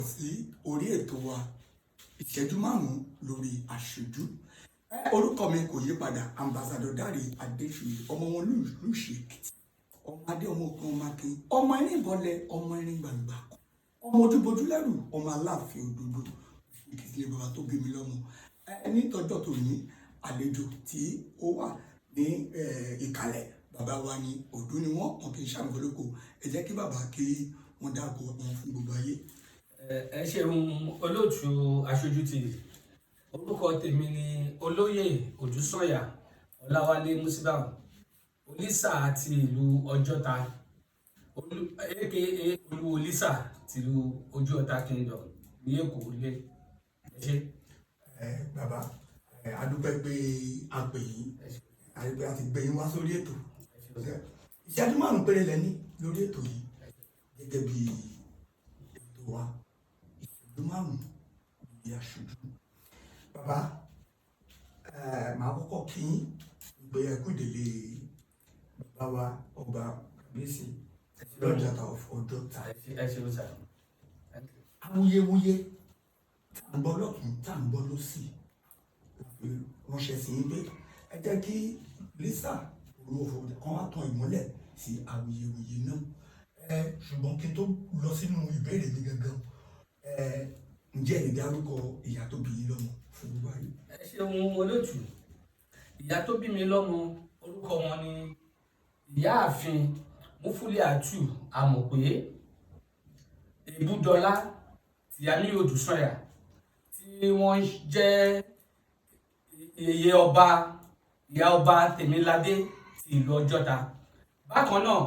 Sí orí ètò wa, Ìṣẹ́jú 5 lórí Aṣojú. Orúkọ mi kò yí padà, Ambassador Dáre Adéṣuyì, ọmọ wọn lùṣì Èkìtì, ọmọ adé, ọmọ ogun, ọmọ akin, ọmọ ẹrin ìbọlẹ, ọmọ ẹrin gbàngbà, ọmọ ojúbojú lẹ́rù, ọmọ Aláàfin òdodo. Èkìtì lè bàbá tó bí mi lọ́mọ. Ẹ nítọ́jọ́ tòní, àlejò tí ó wà ní ìkàlẹ̀, bàbá wa ní òdú ni wọ́n, wọn kì í ṣàmúlòkọ. Ẹ jẹ́ kí bàbá kí wọ́n dárúkọ wọn fún gbogbo ayé. Ẹ ṣeun, olóòtú Aṣojú TV. Orúkọ tèmi ni Olóyè Odùsànyà Ọláwálé Musibau, Olísà àti ìlú Ọjọ́ta, aka Olú Olísà tìlú Ojú Ọ̀tá Kingdom ní Èkó lé. Ẹ ṣé. Ẹ bàbá ẹ, a dúpẹ́ pé a pè yín, a dúpẹ́ a ti gbé yín wá sórí ètò. Ìṣẹ́jú 5 péré lẹ ní lórí ètò yìí, gẹ́gẹ́ bí ètò wa, Ìṣẹ́jú 5 lórí Aṣojú. Bàbá ẹ, màá kọ́kọ́ kí yín pé ẹ kú ìdílé bàbá wa, ọba kábíyèsí lọ́jàtà of Ọjọ́ta. Ẹ ṣeun sir. Thank you. Awuyewuye tá à ń gbọ́ lọ́tún, tá à ń gbọ́ lọ́sì, la fi ránṣẹ́ sí yín pé ẹ jẹ́ kí Lisa Olúwòfò kan wá tan ìmọ́lẹ̀ sí awuyewuye náà. Ẹ ṣùgbọ́n kí n tó lọ sínú ìbéèrè mi gangan, ẹ ǹjẹ́ ẹ lè dárúkọ ìyá tó bí yín lọ́mọ fún gbogbo ayé? Ẹ ṣeun, olóòtú. Ìyá tó bí mi lọ́mọ, orúkọ wọn ni Ìyáàfin Mufuliatu Àmọ̀pé Ebúdọlá Tìyámí Odùsànyà, tí wọ́n jẹ́ yèyé ọba, ìyá ọba Tèmiládé ti ìlú Ọjọ́ta. Bákan náà,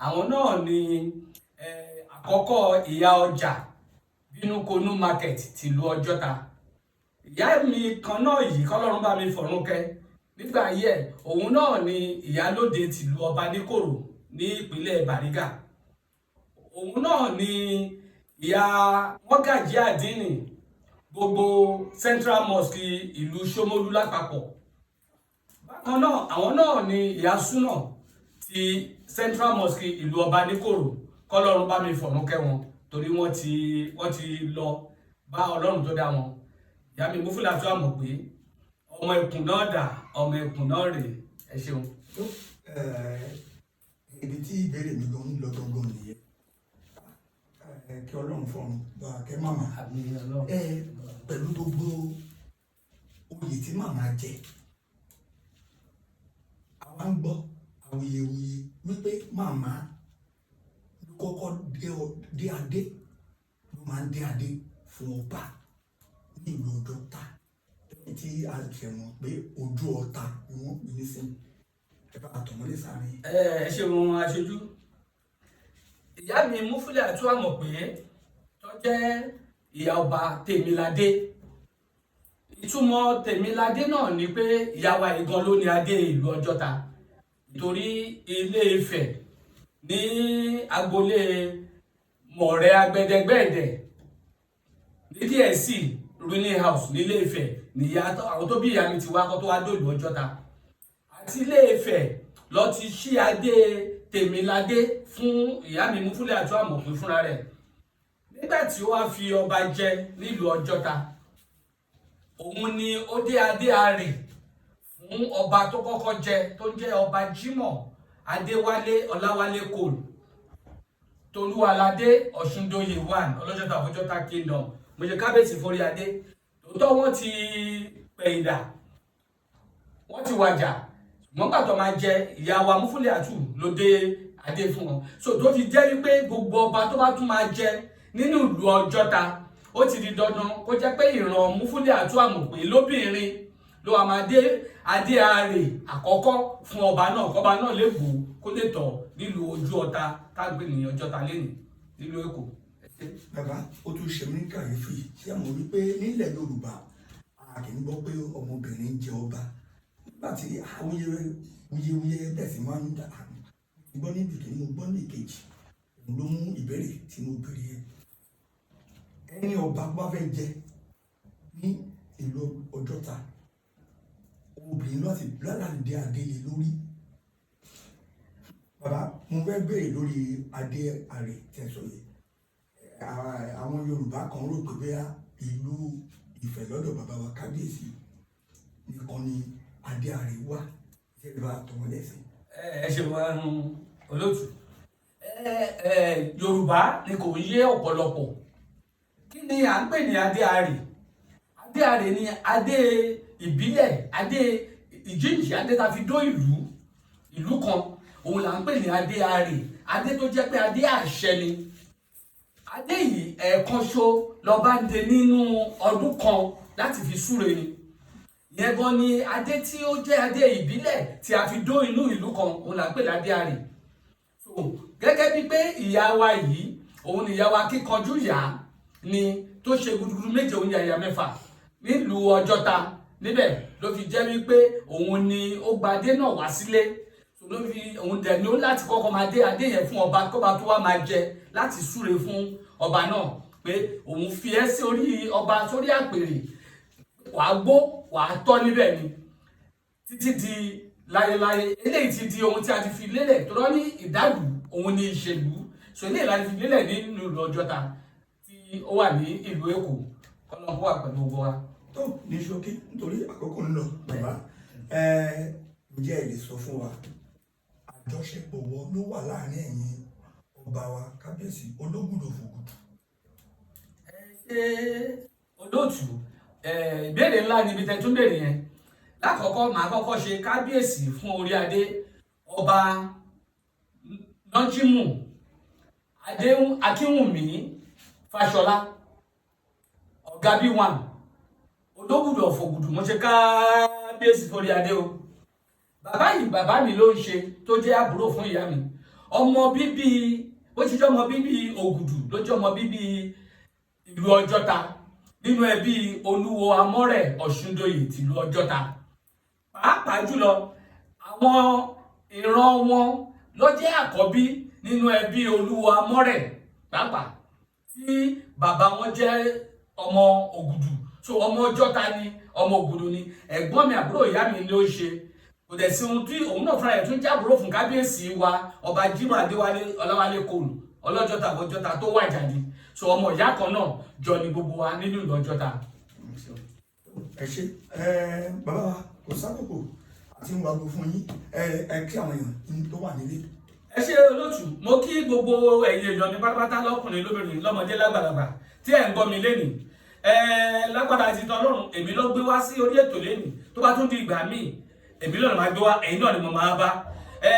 àwọn náà ni àkọ́kọ́ ìyá ọjà Bínúkonú Market tìlú Ọjọ́ta. Ìyá mi kan náà yìí, kọ́lọ́run bá mi fọ̀run kẹ́, nígbà ayé ẹ̀, òun náà ni ìyálóde tìlú ọba Níkòrò ní ìpínlẹ̀ Bàrígà. Òun náà ni ìyá mọ́gàjí àdínì gbogbo Central Mosque ìlú Ṣómólú lápapọ̀. Bákan náà, àwọn náà ni ìyá súnà ti Central Mosque ìlú ọba Níkòrò. Kọ́lọ́run bá mi fọ̀run kẹ́ wọn, torí wọ́n ti lọ bá Ọlọ́run tó dá wọn. Ìyá mi Mufúlàtú àmọ̀ pé ọmọ ẹkùn náà dà, ọmọ ẹkùn náà rèé. Ẹ ṣeun. Ibi tí ìbéèrè mi gan ń lọ gangan nìyẹn. Kí Ọlọ́run fọ̀run bá a kẹ́ màmá. Àmín Ọlọ́run. Pẹ̀lú gbogbo oyè tí màmá jẹ, àwa ń gbọ́ awuyewuye wípé màmá ló kọ́kọ́ dé adé, ló máa ń dé adé fún ọba ní ìlú Ọjọ́ta, lẹ́yìn tí a ṣẹ̀ mọ̀ pé Ojú Ọ̀tá ni wọ́n pè nísìnyí. Ẹ bá àtọ̀mọ́lé sáré. Ẹ ṣeun, aṣojú. Ìyá mi Mufúlàtú àmọ̀ pé tó jẹ́ ìyá ọba Tèmiládé, ìtumọ̀ Tèmiládé náà ni pé ìyá wa ìgan ló ní adé ìlú Ọjọ́ta, nítorí Ilé Ifẹ̀ ní agboolé Mọ̀rẹ́ Agbẹdẹgbẹ̀dẹ̀ ní DSC Ruling House nílé Ifẹ̀ níyà àwọn tó bí ìyá mi ti wá kó tó wá dòlù Ọjọ́ta. Àti Ilé Ifẹ̀ lọ ti ṣí adé Tèmiládé fún ìyá mi Mufúlàtú Àmọ̀pé fúnra rẹ̀. Nígbà tí ó wá fi ọba jẹ nílùú Ọjọ́ta, òun ni ó dé adé àrè fún ọba tó kọ́kọ́ jẹ, tó ń jẹ́ Ọba Jimoh Adéwálé Ọláwálé Cole Tolúwaládé Ọ̀ṣúndóyè one, Ọlọ́jọ́ta of Ọjọ́ta Kingdom. Mo ṣe kábíyèsí forí adé. Tòótọ́, wọ́n ti pẹ̀yìndà, wọ́n ti wàjà, ṣùgbọ́n gbàtọ́ máa jẹ, ìyá wa Mufúlàtú ló dé adé fún wọn. So tó fi jẹ́ wípé gbogbo ọba tó bá tún máa jẹ nínú ìlú Ọjọ́ta, ó ti di dandan kó jẹ́ pé ìran Mufúlàtú Àmọ̀pé lóbìnrin ló wà máa dé adé ààrẹ àkọ́kọ́ fún ọba náà, kọ́ba náà lè gbò kó lè tọ̀ nílùú Ojú Ọ̀tá tágbé ní Ọjọ́ta lẹ́nìí nílùú Èkó. Bàbá, ó tún ṣe mí ní kàyéfì. Ṣé àmọ́ wípé nílẹ̀ Yorùbá, a kì í gbọ́ pé ọmọbìnrin ń jẹ ọba? Nígbà tí awuyewuye bẹ̀ sí máa ń dà, gbọ́ níbi kìíní, mo gbọ́ ní ìkejì, òun ló mú ìbéèrè tí mo béèrè yẹn. Ẹni ọba bá fẹ́ jẹ ní ìlú Ọjọ́ta, obìnrin láti dé adé lé lórí. Bàbá, mo fẹ́ béèrè lórí adé àrè tẹ̀sán yìí. Àwọn Yorùbá kan rò pé bóyá ìlú Ifẹ̀ lọ́dọ̀ bàbá wa kábíyèsí nìkan ni adé àrè wà. Ṣé ẹ bá tọ́ wọn lẹ́sìn? Ẹ ṣe wọn, olóòtú. Ẹ Yorùbá ni kò yé ọ̀pọ̀lọpọ̀. Kí ni à ń pè ní adé àrè? Adé àrè ni adé ìbílẹ̀, adé ìjíǹjì, adé tá a fi dó ìlú kan, òun là ń pè ní adé àrè. Adé tó jẹ́ pé adé àṣẹ ni. Adé yìí, ẹ̀ẹ̀kan ṣo lọ́ba ń de nínú ọdún kan láti fi súre ni. Ìyẹn gan ni adé tí ó jẹ́ adé ìbílẹ̀ tí a fi dó inú ìlú kan, òun là ń pè ládé àrè. So gẹ́gẹ́ bíi pé ìyá wa yìí, òun ni ìyá wa kíkanjú yá ni tó ṣe gudugudu méje, òun yàyà mẹ́fà nílùú Ọjọ́ta. Níbẹ̀ ló fi jẹ́ wípé òun ni ó gba adé náà wá sílé. So ló fi òun dẹ̀ ní ó láti kọ́kọ́ máa dé adé yẹn fún ọba, kọ́ba tó wá máa jẹ, láti súre fún ọba náà pé òun fi ẹ́ sí orí ọba, sórí àpèrè, wàá gbó, wàá tọ́ níbẹ̀ ni títí di láyéláyé. Eléyìí ti di ohun tí a ti fi lélẹ̀ tó lọ ní ìdádù, òun ni ìṣèlú. So eléyìí la ti fi lélẹ̀ nínú ìlú Ọjọ́ta tí ó wà ní ìlú Èkó. Kọ́lọ́n kó wà pẹ̀lú gbogbo wa. Tó ní ṣókí, nítorí àkókò ń lọ, bàbá ẹ, ǹjẹ́ ẹ lè sọ fún wa àjọṣepọ̀ wo ló wà láàrin ẹ̀yin ọba wa kábíyèsí Ológùdù Òfògùdù? Ṣé olóòtú, ìbéèrè ńlá níbi tẹ́ tún béèrè yẹn. Lákọ̀ọ́kọ́, màá kọ́kọ́ ṣe kábíyèsí fún orí adé, Ọba Nọ́jímù Adéhùn Akínwùmí Fáṣọlá, ọ̀gá B1, Ológùdù Òfògùdù. Mo ṣe kábíyèsí fún orí adé o. Bàbá yìí, bàbá mi ló ń ṣe, tó jẹ́ àbúrò fún ìyá mi. Ọmọ bíbí bó ṣe jẹ́ ọmọ bíbí Ògùdù ló jẹ́ ọmọ bíbí ìlú Ọjọ́ta, nínú ẹbí Olúwo Amọ́rẹ̀ Ọ̀ṣúndòyè tìlú Ọjọ́ta. Pàápàá jùlọ, àwọn ìran wọn ló jẹ́ àkọ́bí nínú ẹbí Olúwo Amọ́rẹ̀, pàápàá tí bàbá wọn jẹ́ ọmọ Ògùdù. So ọmọ Ọjọ́ta ni, ọmọ Ògùdù ni. Ẹ̀gbọ́n mi, àbúrò ìyá mi ló ṣe. Kò dẹ̀ sí ohun tí òun náà fúnra ẹ̀ tún jẹ́ àbúrò fún kábíyèsí wa, Ọba Jimoh Adéwálé Ọláwálé Kòlù, Ọlọ́jọ́ta Ọjọ́ta tó wàjà ni. So ọmọ ìyá kan náà jọ ni gbogbo wa nínú ìlú Ọjọ́ta. Ẹ ṣe ẹ, bàbá wa. Kò sákòókò àti ń wago fún yín. Ẹ kí àwọn èèyàn tó wà nílé. Ẹ ṣe, olóòtú. Mo kí gbogbo ẹ̀yin èèyàn mi pátápátá, lọ́kùnrin, lóbìnrin, lọ́mọdé, lágbàlagbà tí ẹ̀ ń gbọ́ mi lénìí. Ẹ lágbàdá ti tọ́ lọ́rùn, èmi ló gbé wá sí orí ètò lénìí. Tó bá tún di ìgbà míì, èmi náà máa gbé wá, ẹ̀yin náà ni mo máa bá. Ẹ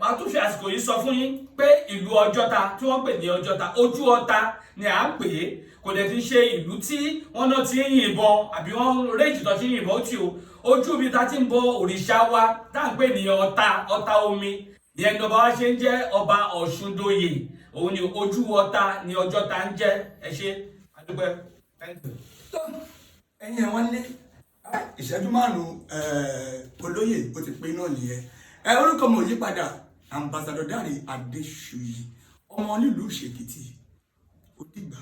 máa tún fi àsìkò yìí sọ fún yín pé ìlú Ọjọ́ta tí wọ́n pè ní Ọjọ́ta, ojú Ọ̀tá ni à ń pè é. Kò dẹ̀ ti ṣe ìlú tí wọ́n náà ti ń yìnbọn àbí wọ́n réjì tó ti ń yìnbọn. Ó ti o ojú ibi tá ti ń bọ òrìṣà wa tá à ń pè ní Ọ̀tá, Ọ̀tá omi ìyẹn ní ọba wa ṣe ń jẹ́ Ọba Ọ̀ṣúndóyè. Òun ni ojú Ọ̀tá ni Ọjọ́ta ń jẹ́. Ẹ ṣé, adúpẹ́. Thank you. Tó ẹ̀yin ẹ̀ wọ́n lé ìṣẹ́jú 5, olóyè, ó ti pé náà nìyẹn. Ẹ orúkọ mi ò yí padà, Ambassador Dáre Adéṣuyì, ọmọ nílùú Ìṣèkìtì. Ó dìgbà.